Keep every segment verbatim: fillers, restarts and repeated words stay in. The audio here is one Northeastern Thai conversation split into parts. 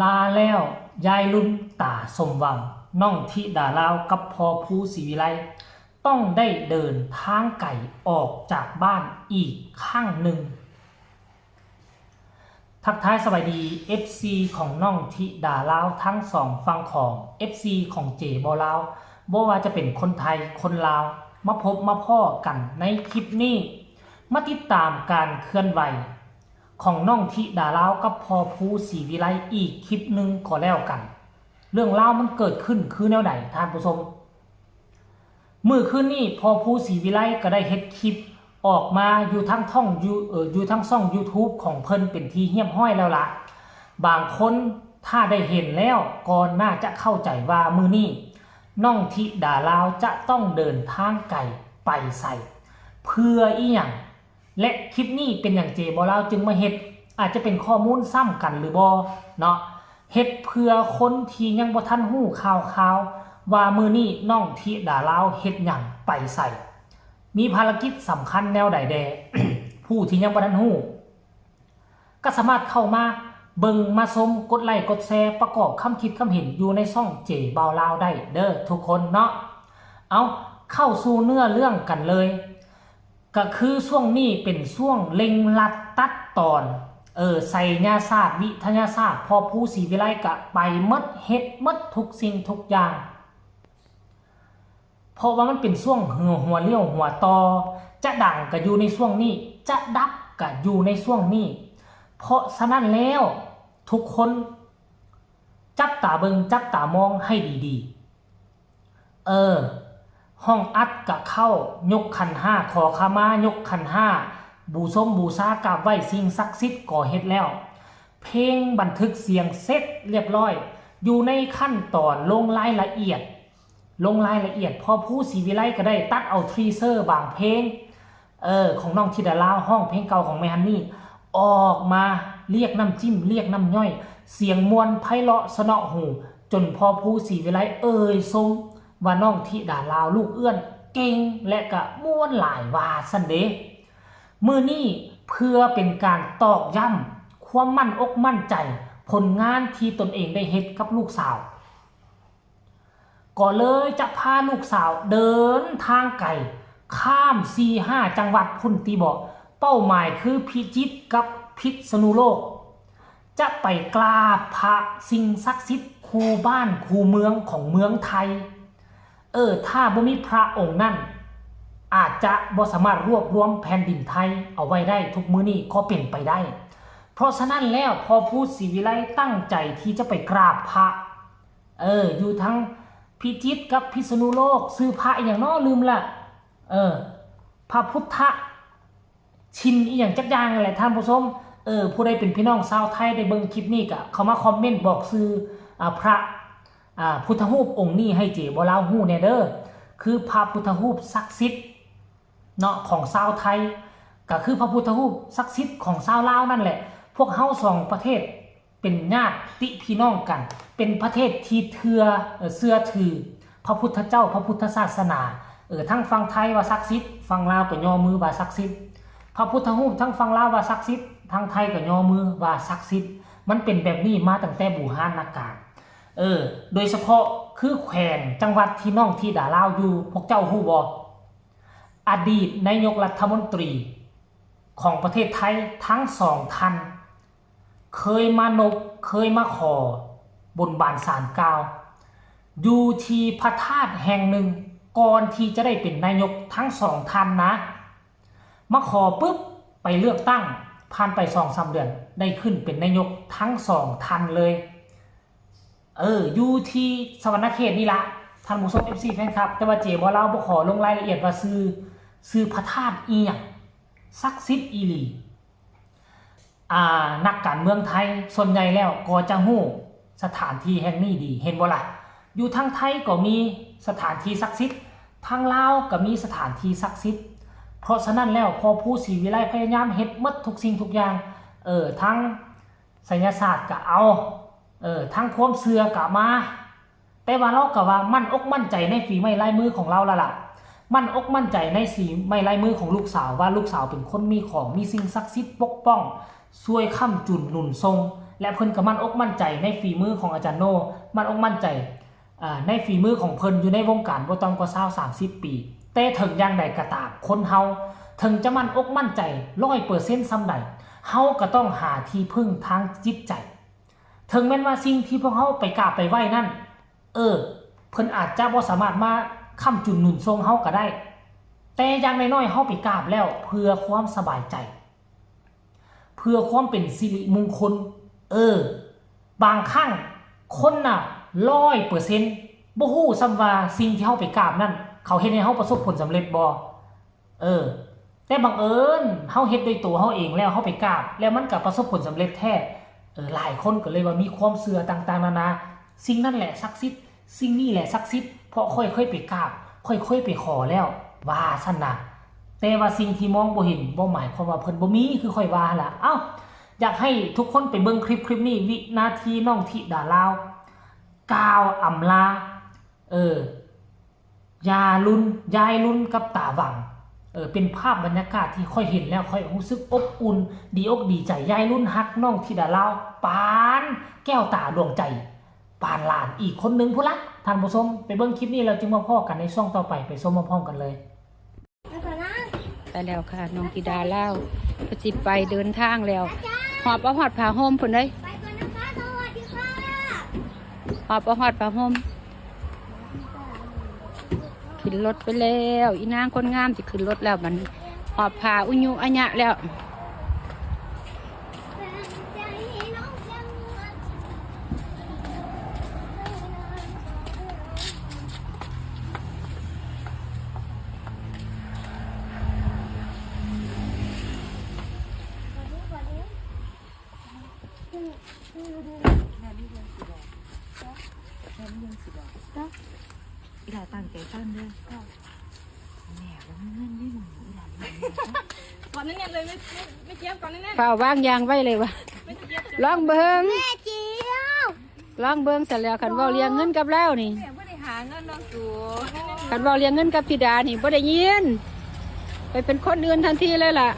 ลาแล้วยายลุนตาสมหวัง น้องธิดาลาวกับพ่อภูศรีวิไลต้องได้เดินทางไกลออกจากบ้านอีกครั้งหนึ่ง ทักทายสวัสดี เอฟซี ของน้องธิดาลาวทั้งสองฝั่งของ เอฟซี ของเจบอลาว บ่ว่าจะเป็นคนไทยคนลาว มาพบมาพ้อกันในคลิปนี้ มาติดตามการเคลื่อนไหวของน้องธิดาลาวกับพ่อภูศรีวิไลอีกคลิปหนึ่งก็แล้วกัน เรื่องราวมันเกิดขึ้นคือแนวใดท่านผู้ชม มื้อคืนนี้พ่อภูศรีวิไลก็ได้เฮ็ดคลิปออกมาอยู่ทางท่องยูเอ่ออยู่ทางช่อง YouTube ของเพิ่นเป็นที่เรียบร้อยแล้วละ บางคนถ้าได้เห็นแล้วก็น่าจะเข้าใจว่ามื้อนี้น้องธิดาลาวจะต้องเดินทางไกลไปไส เพื่ออีหยัง และคลิปนี้เป็นหยังเจบอลาวจึงมาเฮ็ด อาจจะเป็นข้อมูลซ้ำกันหรือบ่เนาะ เฮ็ดเพื่อคนที่ยังบ่ทันฮู้ข่าวๆ ว่ามื้อนี้น้องธิดาลาวเฮ็ดหยังไปไส มีภารกิจสำคัญแนวใดแด่ ผู้ที่ยังบ่ทันฮู้ ก็สามารถเข้ามาเบิ่งมาชมกดไลค์กดแชร์ประกอบคำคิดคำเห็นอยู่ในช่องเจบอลาวได้เด้อทุกคนเนาะ เอาเข้าสู่เนื้อเรื่องกันเลย ก็คือช่วงนี้เป็นช่วงเร่งรัดตัดตอน เออ ไสยศาสตร์วิทยาศาสตร์พ่อภูศรีวิไลก็ไปหมดเฮ็ดหมดทุกสิ่งทุกอย่าง เพราะว่ามันเป็นช่วงหัวหัวเลี้ยวหัวต่อ จะดังก็อยู่ในช่วงนี้ จะดับก็อยู่ในช่วงนี้ เพราะฉะนั้นแล้วทุกคนจับตาเบิ่งจับตามองให้ดีๆ เออ ห้องอัดก็เข้ายกขันห้าขอขมายกขันห้าบูชมบูชากราบไหว้สิ่งศักดิ์สิทธิ์ก็เฮ็ดแล้ว เพลงบันทึกเสียงเสร็จเรียบร้อย อยู่ในขั้นตอนลงรายละเอียด ลงรายละเอียดพ่อภูศรีวิไลก็ได้ตัดเอาทีเซอร์บางเพลง เออ ของน้องธิดาลาวฮ้องเพลงเก่าของแม่ฮันนี่ ออกมาเรียกน้ำจิ้มเรียกน้ำย่อย เสียงม่วนไพเราะเสนาะหู จนพ่อภูศรีวิไลเอ่ยชมว่าน้องธิดาลาวลูกเอื้อนเก่งและก็ม่วนหลายว่าซั่นเด้ มื้อนี้เพื่อเป็นการตอกย้ำความมั่นอกมั่นใจผลงานที่ตนเองได้เฮ็ดกับลูกสาว ก็เลยจะพาลูกสาวเดินทางไกลข้ามสี่ห้าจังหวัดพุ้นติเบาะ เป้าหมายคือพิจิตรกับพิษณุโลก จะไปกราบพระสิ่งศักดิ์สิทธิ์คู่บ้านคู่เมืองของเมืองไทย เออ ถ้าบ่มีพระองค์นั้น อาจจะบ่สามารถรวบรวมแผ่นดินไทยเอาไว้ได้ทุกมื้อนี้ก็เป็นไปได้ เพราะฉะนั้นแล้วพ่อภูศรีวิไลตั้งใจที่จะไปกราบพระ เออ อยู่ทั้งพิจิตรกับพิษณุโลก ชื่อพระอีหยังน้อลืมละ เออ พระพุทธชินอีหยังจักอย่างนั่นแหละท่านผู้ชม เออ ผู้ใดเป็นพี่น้องชาวไทยได้เบิ่งคลิปนี้ก็เข้ามาคอมเมนต์บอกชื่อ อ่า พระ อ่า พุทธรูปองค์นี้ให้เจบอลาวฮู้แน่เด้อ คือพระพุทธรูปศักดิ์สิทธิ์เนาะของชาวไทย ก็คือพระพุทธรูปศักดิ์สิทธิ์ของชาวลาวนั่นแหละ พวกเฮาสองประเทศ เป็นญาติพี่น้องกัน เป็นประเทศที่เทื่อ เอ่อ เชื่อถือพระพุทธเจ้า พระพุทธศาสนา เออ ทั้งฝั่งไทยว่าศักดิ์สิทธิ์ ฝั่งลาวก็ยอมือว่าศักดิ์สิทธิ์ พระพุทธรูปทั้งฝั่งลาวว่าศักดิ์สิทธิ์ ทั้งไทยก็ยอมือว่าศักดิ์สิทธิ์ มันเป็นแบบนี้มาตั้งแต่บูฮานกาล เออ โดยเฉพาะคือแขวงจังหวัดที่น้องธิดาลาวอยู่ พวกเจ้าฮู้บ่ อดีตนายกรัฐมนตรีของประเทศไทยทั้งสองท่าน เคยมานบ เคยมาขอบนบานศาลกล่าว อยู่ที่พระธาตุแห่งหนึ่ง ก่อนที่จะได้เป็นนายกทั้งสองท่านนะ มาขอปุ๊บ ไปเลือกตั้ง ผ่านไปสองสามเดือน ได้ขึ้นเป็นนายกทั้งสองท่านเลย เออ อยู่ที่สะหวันนะเขตนี่ละ ท่านผู้ชม เอฟซี แฟนคลับ แต่ว่าเจบอลาวบ่ขอลงรายละเอียดว่าชื่อ ชื่อพระธาตุอีหยัง ศักดิ์สิทธิ์อีหลี อ่า นักการเมืองไทยส่วนใหญ่แล้วก็จะฮู้สถานที่แห่งนี้ดี เห็นบ่ล่ะ อยู่ทางไทยก็มีสถานที่ศักดิ์สิทธิ์ ทางลาวก็มีสถานที่ศักดิ์สิทธิ์ เพราะฉะนั้นแล้วพ่อภูศรีวิไลพยายามเฮ็ดหมดทุกสิ่งทุกอย่าง เออ ทั้งไสยศาสตร์ก็เอา เออ ทั้งความเชื่อก็มา แต่ว่าลาวก็ว่ามั่นอกมั่นใจในฝีไม้ลายมือของลาวแล้วล่ะ มั่นอกมั่นใจในฝีไม้ลายมือของลูกสาว ว่าลูกสาวเป็นคนมีของ มีสิ่งศักดิ์สิทธิ์ปกป้อง ช่วยค้ำจุนหนุนส่ง และเพิ่นก็มั่นอกมั่นใจในฝีมือของอาจารย์โน่ มั่นอกมั่นใจ อ่า ในฝีมือของเพิ่นอยู่ในวงการบ่ต่ำกว่าซาว สามสิบ ปี แต่ถึงอย่างใดก็ตาม คนเฮา ถึงจะมั่นอกมั่นใจ ร้อยเปอร์เซ็นต์ ส่ำใด เฮาก็ต้องหาที่พึ่งทางจิตใจ ถึงแม้นว่าสิ่งที่พวกเฮาไปกราบไปไหว้นั่น เออ เพิ่นอาจจะบ่สามารถมาค้ำจุนหนุนส่งเฮาก็ได้ แต่อย่างน้อยๆ เฮาไปกราบแล้วเพื่อความสบายใจ เพื่อความเป็นสิริมงคล เออ บางครั้งคนน่ะ ร้อยเปอร์เซ็นต์ บ่ฮู้ซ้ำว่าสิ่งที่เฮาไปกราบนั่น เขาเฮ็ดให้เฮาประสบผลสำเร็จบ่ เออ แต่บังเอิญเฮาเฮ็ดด้วยตัวเฮาเองแล้วเฮาไปกราบ แล้วมันก็ประสบผลสำเร็จแท้ เออ หลายคนก็เลยว่ามีความเชื่อต่างๆ นานา สิ่งนั่นแหละศักดิ์สิทธิ์ สิ่งนี้แหละศักดิ์สิทธิ์ เพราะข้อยเคยไปกราบ ข้อยเคยไปขอแล้ว ว่าซั่นน่ะ แต่ว่าสิ่งที่มองบ่เห็นบ่หมายความว่าเพิ่นบ่มี คือข้อยว่าหั่นล่ะ เอ้า อยากให้ทุกคนไปเบิ่งคลิปคลิปนี้ วินาทีน้องธิดาลาว กล่าวอำลา เออ ยาลุน ยายลุนกับตาหว่าง เออ เป็นภาพบรรยากาศที่ข้อยเห็นแล้วข้อยรู้สึกอบอุ่น ดีอกดีใจ ยายลุนฮักน้องธิดาลาว ปานแก้วตาดวงใจ ปานหลานอีกคนหนึ่งพุ้นละ ท่านผู้ชม ไปเบิ่งคลิปนี้แล้วจึงมาพ้อกันในช่วงต่อไป ไปชมพร้อมๆ กันเลย ไปแล้วค่ะ น้องธิดาลาว ก็สิไปเดินทางแล้ว หอบเอาฮอดผ้าห่มพุ้นเด้ย ไปก่อนนะคะ สวัสดีค่ะ หอบเอาฮอดผ้าห่ม ขึ้นรถไปแล้ว อีนางคนงามสิขึ้นรถแล้วบัดนี้ หอบผ้าอุญุอัญะแล้ว แม่มีเรื่องสิบอก แม่มีเรื่องสิบอก อีหลาตั้งใจฟังเด้อ แม่บ่มีเงินเด้อมื้อนี้ อีหลาบ่มีเงิน ก่อนนั้นเนี่ยเลย ไม่ ไม่ ไม่เจี๊ยบ ก่อนนั้นเนี่ย ฟ้าววางยางไว้เลยวะ ไม่เจี๊ยบ ลองเบิ่ง แม่เจี๊ยบ ลองเบิ่งซะแล้ว คันเว้าเรื่องเงินกับลาวนี่ แม่บ่ได้หาเงินเนาะสู คันเว้าเรื่องเงินกับธิดานี่บ่ได้ยิน ไปเป็นคนอื่นทันทีเลยล่ะ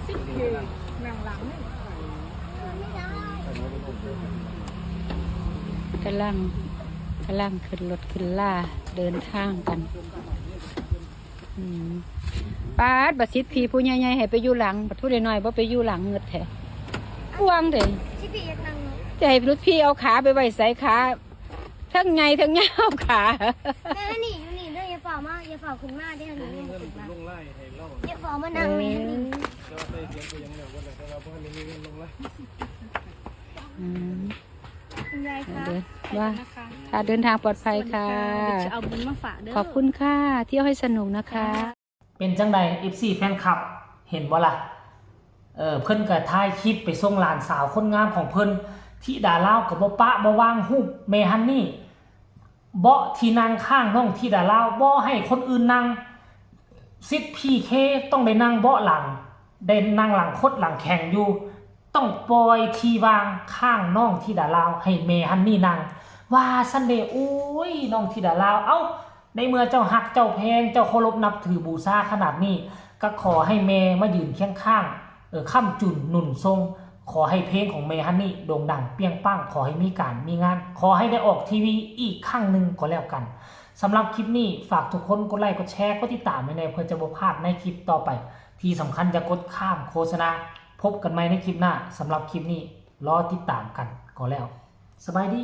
สิบคือนั่งหลังนี่ กำลัง กำลังขึ้นรถขึ้นลาเดินทางกัน อืม ปาด บัดสิทธิ์พี่ผู้ใหญ่ๆ ให้ไปอยู่หลัง บัดผู้น้อยๆ บ่ไปอยู่หลัง เงือดแท้ ห่วงเด้ สิพี่อยากนั่งเนาะ จะให้ลูกพี่เอาขาไปไว้ไส ขา ทั้งไงทั้งยาวขา แม่นี่ อยู่นี่เด้อ อย่าฝ่ามา อย่าฝ่าขึ้นมาเด้อ นี่ อย่าฝ่ามานั่งแม่นี่ แต่ว่าใส่เสียงคือยังแล้ว ว่าแต่ว่าบ่ทันได้มีเงินลงไลน์ อืม คุณยายคะ เดี๋ยว ไปก่อนนะคะ ว่า ค่ะ เดินทางปลอดภัยค่ะ สวัสดีค่ะ เดี๋ยวจะเอาบุญมาฝากเด้อ ขอบคุณค่ะ เที่ยวให้สนุกนะคะ เป็นจั่งใด เอฟซี แฟนคลับ เห็นบ่ล่ะ เออ เพิ่นก็ถ่ายคลิปไปส่งหลานสาวคนงามของเพิ่น ธิดาลาวก็บ่ปะบ่วางรูปแม่ฮันนี่ เบาะที่นั่งข้างน้องธิดาลาว บ่ให้คนอื่นนั่ง สิทธิ์พีเคต้องได้นั่งเบาะหลัง ได้นั่งหลังคดหลังแข็งอยู่ ต้องปล่อยที่ว่างข้างน้องธิดาลาวให้แม่ฮันนี่นั่ง ว่าซั่นเด้ โอ้ย น้องธิดาลาว เอ้า ในเมื่อเจ้าฮักเจ้าแพง เจ้าเคารพนับถือบูชาขนาดนี้ ก็ขอให้แม่มายืนเคียงข้าง เออ ค้ำจุนหนุนส่ง ขอให้เพลงของแม่ฮันนี่โด่งดังเปรี้ยงปัง ขอให้มีการมีงาน ขอให้ได้ออกทีวีอีกครั้งหนึ่งก็แล้วกัน สำหรับคลิปนี้ฝากทุกคนกดไลค์ กดแชร์ กดติดตามไว้แน่ เพื่อจะบ่พลาดในคลิปต่อไป ที่สำคัญอย่ากดข้ามโฆษณา พบกันใหม่ในคลิปหน้า สำหรับคลิปนี้รอติดตามกันก็แล้ว สบายดี